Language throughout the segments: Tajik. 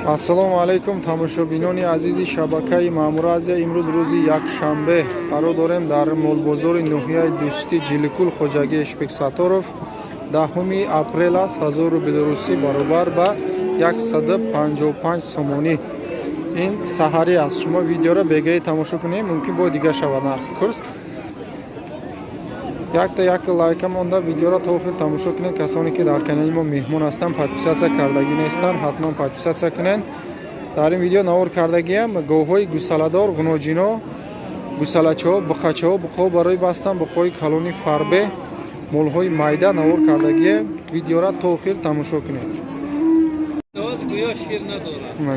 Ассалому алайкум, тамошобинони азизи шабакаи Маъмура Азия. Имрӯз рӯзи якшанбе қарор дорем дар молбозори ноҳияи Дӯстӣ, Ҷиликул, хоҷагии Эшбек Сатторов. 10 апрел аст, 1000 рубли русӣ баробар ба 155 сомонӣ. Ин саҳарӣ аст. Шумо видеоро бегаӣ тамошо кунед, мумкин бо дига шавад нархи курс. Якта якта лайка монда, видеоро то охир тамошо кунед. Касоне ки дар канали мо меҳмон ҳастанд, подписаться кардагӣ нестанд, ҳатман подписаться кунед. Дар ин видео навор кардагиам говҳои гусаладор, ғуноҷино, гусалачаҳо, буқачаҳо, буқҳо барои бастан, буқҳои калони фарбе, молҳои майда навор кардагием. Видеора то охир тамошо кунед.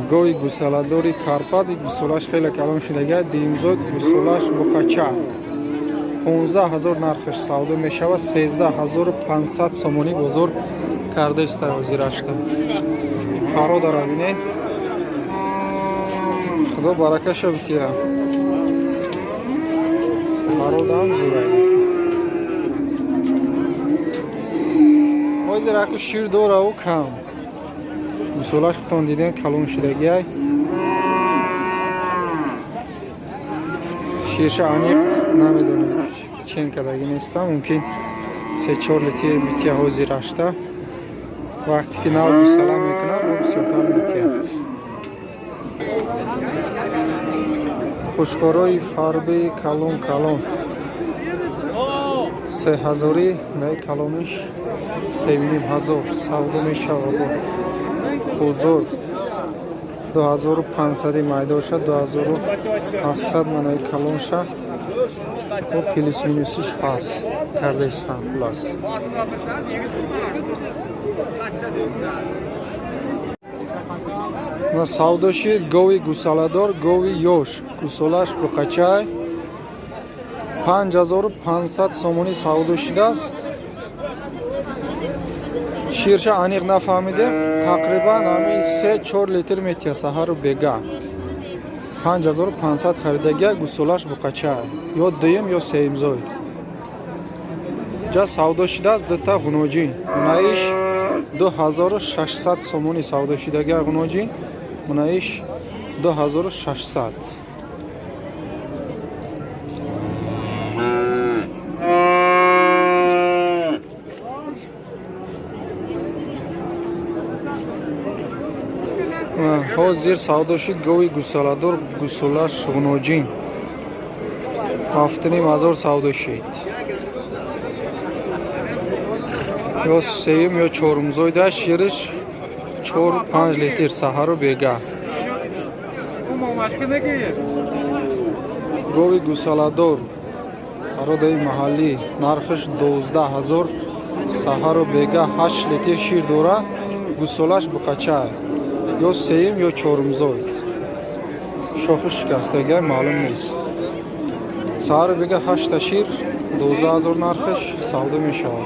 Гови гусаладори Карпат, гусолаш хеле калон шудага, димзод, гусолаш буқача, 15 ҳазор нархаш савдо мешавад, 13 500 сомонӣ бозор кардаиста ҳозирашта. Пародара бинед, худо баракаша бития, пародаам зурай. Ҳозир аку шир дораву кам. Гусолаш худтон дидем, калон шудагиай, ширша аниқ намедонем, чен кардагӣ нестам, мумкин 3-4 литр бития ҳозирашта. Вақте ки нав гусала мекунад, бо бисёртар метия. Хушкорои фарбеи калон калон сеҳазорӣ, наи калониш 3 500 савдо мешавад. Бозор 2500 майдоша, 2700 манаи калонша, бо плюс минусиш ҳаст кардаистан. Хулас, савдо шид гови гусаладор, гови ёш, гусолаш буқачай, 5500 сомонӣ савдо шидааст. Ширша аниқ нафаҳмидем, тақрибан ҳамин 3-4 литр метия саҳару бега. 5500 харидагия, гусолаш буқача, ё дуюм, ё сеюмзой. Ҷа савдо шидааст дута ғуноҷин, мунаиш 2600 сомонӣ савдо шидагия, ғуноҷин мунаиш 2600. Ҳозир савдо шуд гови гусоладор, гусолаш ғуноҷин, 7500 савдо шид. Ё сеюм, ё чорумзойда, шириш 4-5 литр саҳару бега. Гови гусаладор пародаи маҳаллӣ, нархаш 12 000, саҳару бега 8 литр шир дора, гусолаш буқача, ё сеюм, ё чорумзоид, шохи шикастагиа маълум нест. Саҳару бега ҳашта шир, 12 000 нархаш савдо мешавад.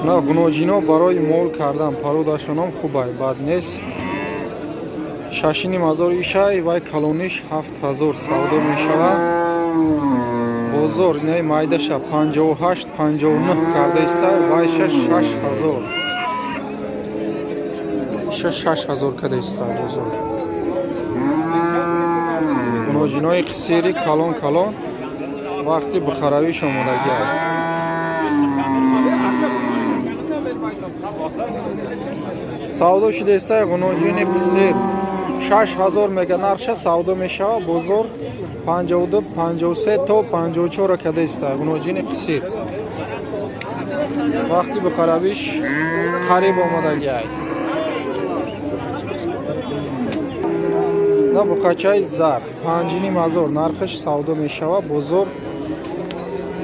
На ғуноҷино барои мол кардан пародашонам хубай, бад нест. 6500 ишай, вай калониш 7000 савдо мешавад. Бозор инаи майдаша 58, 59 кардаиста, вайша 6000, иша 6000 кардаиста бозор. Ғуноҷинои қисири калон калон вақти бухаравиш омодагиа. Савдо шудаистай ғуноҷини қисир, 6000 мега нархша, савдо мешавад. Бозор 52, 53 то 54 кадаиста. Ғуноҷини қисир вақти буқаравиш қариб омодагиай. На буқачаи зар 5500 нархаш савдо мешавад. Бозор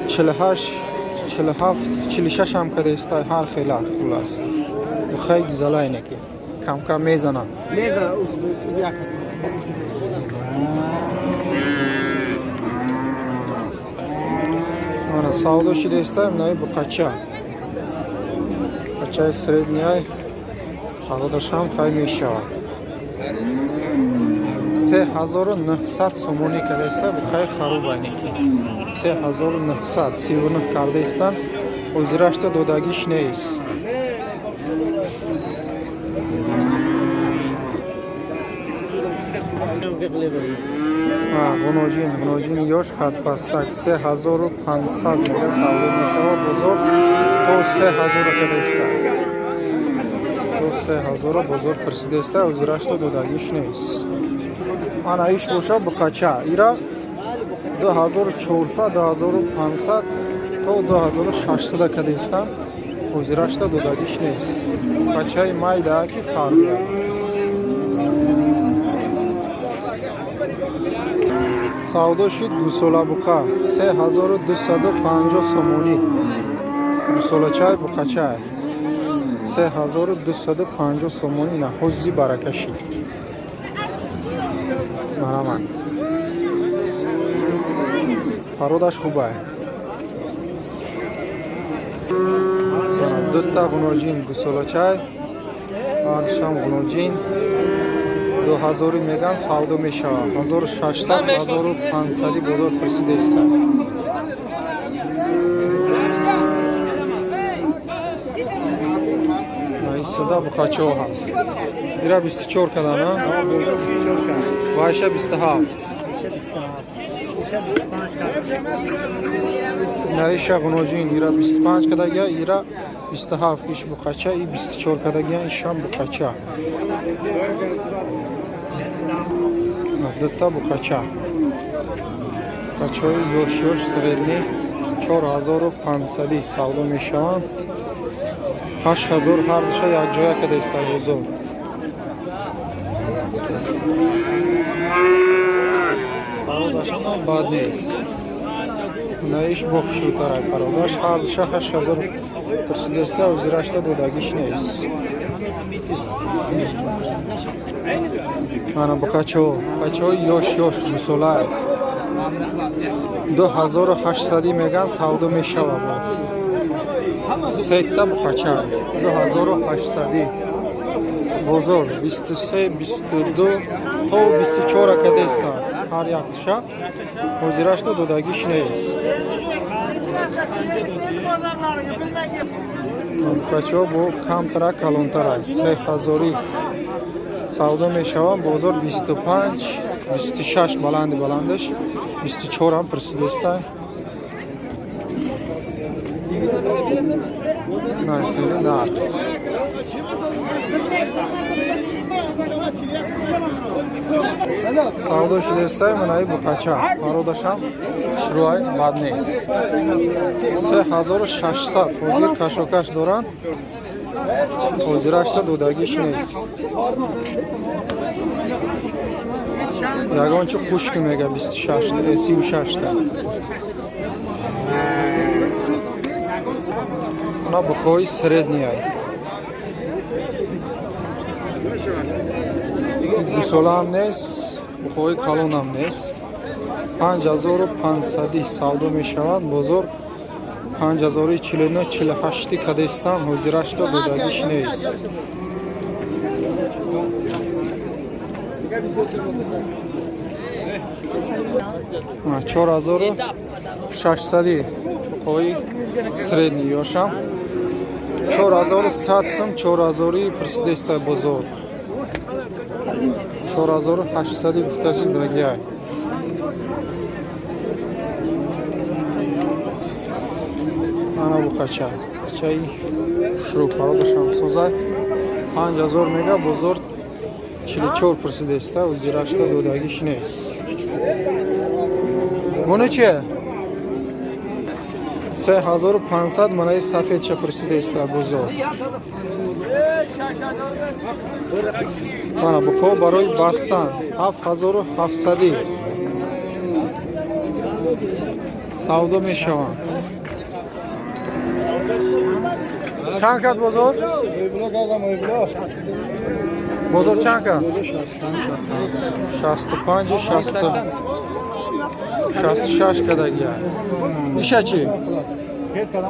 48, 47, 46 ҳам кадаистай, ҳар хела. Хулас, бухаи гизалайне ки камкам мезанам. Мезана. Мана савдо шудаиста наи буқача, буқачаи средняй, пародашам хай мешавад. 3900 сомонӣ кардаиста бухаи харубайнеки, 3939 кардаистан, ҳозирашта додагиш нест. Ғуноҷин, ғуноҷини ёш, хатпастак 3500 мега савдо мешавад. Бозор то 3000 кадаиста, то 3000 бозор пурсидаиста, ҳозирашто додагиш нест. Ана иш боша буқача, ира 2400, 2500 то 2600 кадаистан, ҳозирашта додагиш нест. Буқачаи майда ки фарбия. Савдо шуд гусола буқа 3250 сомонӣ. Гусолачай, буқачай 3250 сомонӣ. На ҳоззи баракаши, марамат, пародаш хубай. Дута ғуноҷин гусолачай, ҳардушам ғуноҷин, 2000 меган, савдо мешавад. 1600, 1500 бозор пурсидаиста. Истода буқачаҳо ҳаст. Ира 24 кадан, вайша 27. Наиша ғуноҷин, ира 25 кадагия, ира 27. Иш буқача, и 24 кадагия, ишам буқача. Дута буқача, буқачаҳои ёш ёш, средний, 4500 савдо мешаванд. 8000 ҳардуша якҷоя кадаиста бозор. Пародашонам бад нест. Наиш бохушрӯтарай пародаш. Ҳардуша 8000 пурсидаиста, ҳозирашта додагиш нест. Ана буқачаҳо, буқачаҳои ёш ёш, дусолай, 2800 меган, савдо мешавад. Сета буқача 2800. Бозор 23, 22 то 24 акадестан ҳар якташа, ҳозирашта додагиш нест. Буқачаҳо бо камтара, калонтара, 3000 савдо мешаванд. Бозор 25, 26, баланди баландаш 24 ҳам пурсидаиста. Хеле нарх. Савдо шудаистай манаи буқача, пародашам хушрӯай, бад нест. 3600 ҳозир кашокаш доранд, ҳозирашта додагиш нест. Ягон чи хушк мега, 26, 36-та. Ана бухои средний, гусолаам нест, бухои калонам нест. 5500 савдо мешавад. Бозор 5049, 48 кадестан, ҳозирашто додагиш нест. 4600 бухои средний ёшам, 4100 сум, 4000 пурсидаиста бозор, 4800 гуфта судагиай. Ана буқача, қачаи хушрӯ, пародашам созай, 5000 мега, бозор 44 пурсидаиста, ҳозирашта додагиш нест. Буни чие? 3500 манаи сафедша пурсидаиста бозор. Мана буқо барои бастан 7700 савдо мешаванд. Чанд кард бозор? Бозор чанд кард? 65, 66 кадагия. Иша чӣ?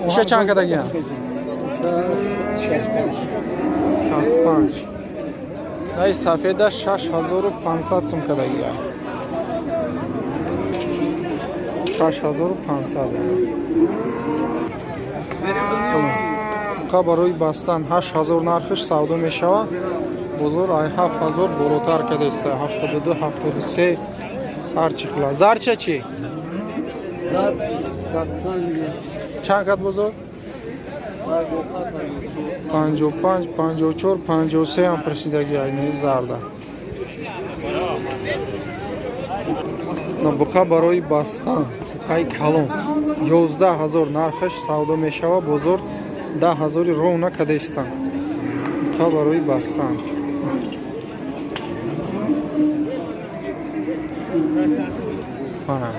Иша чанд кадагия? 65. Най сафеда 6500 сум кадагия. 6500. Буқа барои бастан, 8000 нархиш савдо мешавад. Бозор ай 7000 болотар кадеста, 72, 73, ҳарчи хила. Зарча чӣ? Чанд кад бозор? 55, 54, 53 ҳам присидаги айнаи зарда. На, буқа барои бастан, буқаи калон, 11 000 нархаш савдо мешавад. Бозор 10 000-и ровно кадестан. Буқа барои бастан. Ана.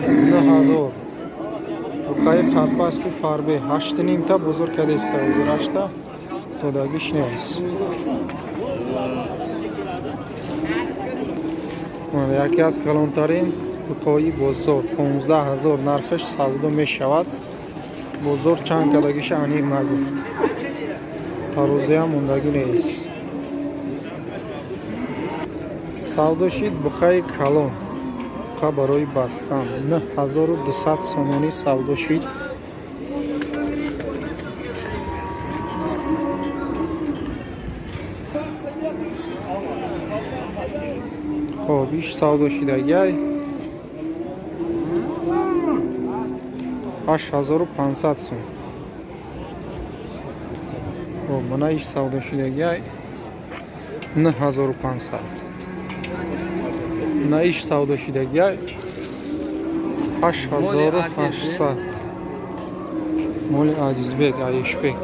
9000. Буқаи қадпасти фарбе, ҳашту нимта бозор кадеста, ҳозир ҳашта додагиш нест. Мана, яке аз калонтарин буқои бозор, 15 000 нархаш савдо мешавад. Бозор чанд кадагиша аниқ нагуфт, тарозиам мондагӣ нест. Савдо шид буқаи калон, буқа барои бастан, 9200 сомонӣ савдо шид. Хоб, иш савдо шидагиай 8500 сум. Хоб, мана иш савдо шидагиай 9500. На, иш савдо шидагиай 8800. Моли Азизбек Аишбек.